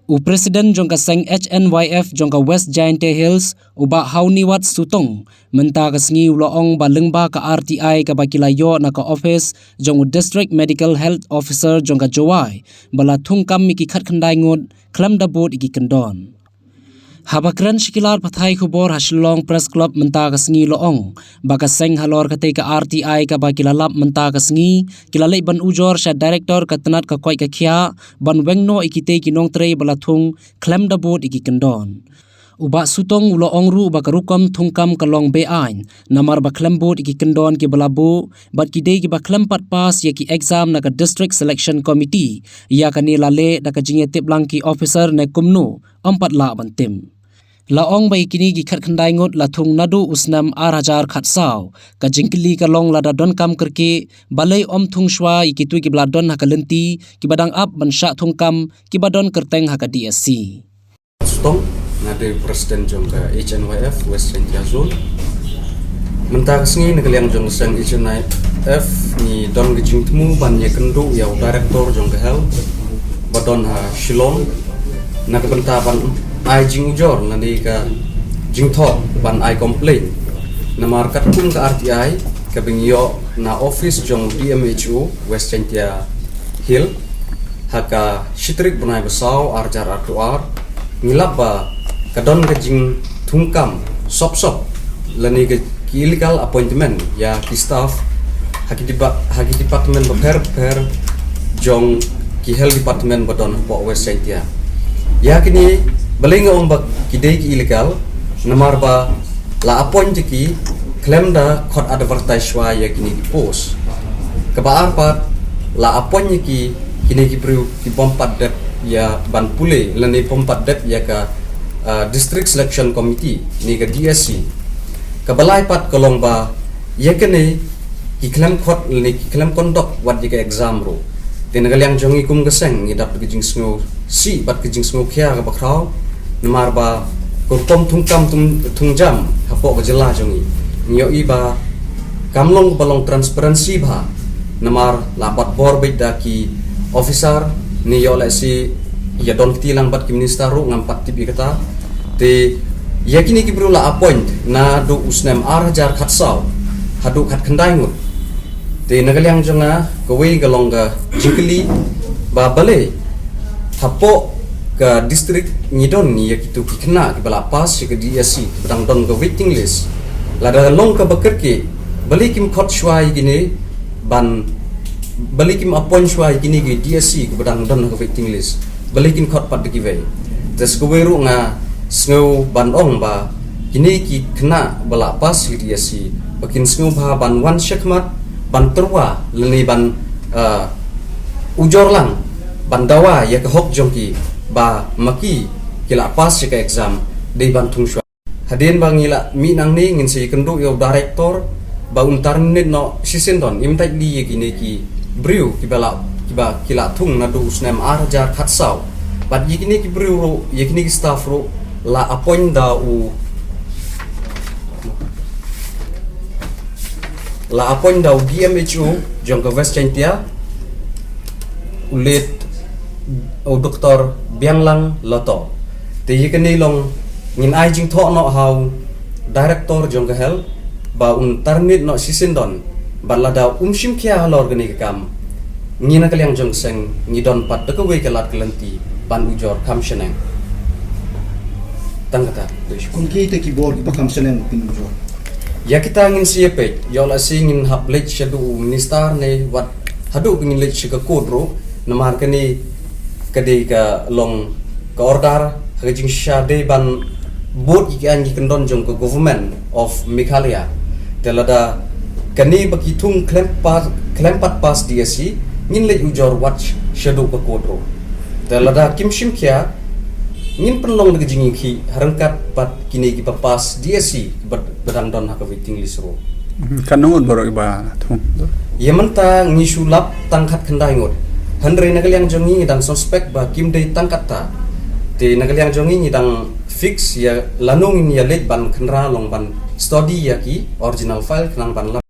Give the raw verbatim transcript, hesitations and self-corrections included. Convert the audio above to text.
U President jong ka seng H N Y F jong ka West Jaintia Hills, u Bah Hauniwat Sutong, mynta ka sngi u la ong ba lyngba ka R T I kaba ki la ïoh na ka office jong u District Medical Health Officer jong ka Jowai, ba la thungkam ïa ki khatkhyndai ngut khlem da bud ïa ki kyndon. Haba kren sha ki lad pathai khubor ha Shillong Press Club mynta ka sngi u la ong ba ka seng halor katei ka R T I kaba ki la lap mynta ka sngi, ki la leit ban ujor sha Director ka tnat ka koit ka khiah ban weng noh ïa kitei ki nongtrei ba la thung khlem da bud ïa ki kyndon. U Bah Sutong u la ong ruh ba ka rukom thungkam ka long be-aiñ namar ba khlem bud ïa ki kyndon kiba la buh bad ki dei kiba khlem pat pass ïa ki exam na ka District Selection Committee. Ïa kane la leh da ka jingïatip lang ki officer ne kumno, ym pat lah ban tip. La ong ba ïa kine ki khatkhyndai ngut la thung naduh u snem ar hajar khatsaw. Ka jingkylli ka long lada donkam kyrkieh, balei ym thung shuwa ïa kito kiba la don ha ka lynti kiba dang ap ban shah thungkam kiba don kyrteng ha ka D S C. Sutong, nga dei President jong ka H N Y F West Jaintia Zone. Mynta ka sngi na ka liang jong ka seng H N Y F ngi don ka jingthmu ban ïakynduh ïa u Director jong ka Health ba don ha Shillong na ka bynta ban ai jingujor lane ka jingthoh ban ai complaint. Namar katkum ka R T I kaba ngi ïoh na office jong D M H O West Jaintia Hills ha ka shi tarik bnai ba saw ar hajar arphew ar, ngi lap ba ka don ka jingthungkam sop sop lane ka ki illegal appointment ïa ki staff ha ki deba-, ha ki department bapher bapher jong ki health department ba don hapoh West Jaintia. Ïa kine balei nga ong ba ki dei ki illegal, namar ba la appoint ïa ki khlem da khot advertise shuwa ïa kine ki post. Kaba ar pat, la appoint ïa ki, kine ki briew ki bym pat dep ïa ban pule lane bym pat dep ïa ka, ah, District Selection Committee ne ka D S C. Kaba lai pat ka long ba ïa kine ki khlem khot lane ki khlem conduct wat ïa ka exam ruh. Te na ka liang jong ngi kum ka seng ngi dap da ka jingsngewsih bad ka jingsngewkhia kaba khraw, namar ba ka rukom thungkam thung, thungjam hapoh ka jylla jong ngi, ngi ïohi ba kam long kaba long transparency bha, namar la bat bor beit da ki officer, ne ïoh lehse ïa don kti lang bad ki minister ruh, ngam pat tip ïa kata. Te ïa kine ki briew la appoint naduh u snem ar hajar khatsaw haduh khatkhyndai ngut. Te na ka liang jong nga, kawei ka long ka jingkylli ba balei hapoh ka district ngi don ngi ïa kito ki khynnah kiba la pass ïa ka D S C kiba dang don ka waiting list. Lada long kaba kyrkieh, balei kim khot shuwa ïa kine ban, balei kim appoint shuwa ïa kine ki D S C kiba dang don ka waiting list. Balei kin khot pat da kiwei. Te sa kawei ruh nga sngew ban ong ba kine ki khynnah ba la pass ïa ka D S C ba kin sngewbha ban wan shakhmat ban tyrwa lane ban, ah, ujor lang ban dawa ïa ka hok jong ki ba ma ki ki la pass ïa ka exam, dei ban thung shuwa. Hadien ba ngi la mih nangne ngin sa ïakynduh ïa u director ba un terminate noh shisien don, im tait li ïa kine ki briew kiba la, kiba ki la thung naduh u snem ar hajar khatsaw. Bad ïa kine ki briew ruh, ïa kine ki staff ruh la appoint da u, la appoint da u D M H O jong ka West Jaintia, u late u Doktor Bianglang Lato. Te ïa kane long ngin ai jingthoh noh ha u director jong ka health ba un terminate noh shisien don, bad lada um shim khia halor kane ka kam, ngi na ka liang jong ka seng ngi don pat da kawei ka lad ka lynti ban ujor kham shaneng. Tang kata. Kum ki te ki bor kiba kham shaneng kin ujor. Ïa kita ngin sa ïa peit, ïoh lehse ngin hap leit shaduh u minister ne wat haduh ba ngin leit sha ka court ruh, namar kane ka dei ka long ka order ha ka jingshisha dei ban bud ïa ki aiñ ki kyndon jong ka Government of Meghalaya. Te lada kane ba ki thung khlem pa-, khlem pat pass D S C, ngin leit ujor wat shaduh ka court ruh. Te lada kim shim khia, ngin pynlong da ka jingïakhih ha ryngkat bad kine kiba pass D S C ba, ba dang don ha ka waiting list ruh. Hmm, katno ngut baroh kiba thung? Ïa mynta ngi shu lap tang khatkhyndai ngut. Hynrei na ka liang jong ngi ngi dang suspect ba kim dei tang katta. Te na ka liang jong ngi ngi dang fix ïa lano ngin ïa leit ban khynra long ban study ïa ki original file khnang ban lap.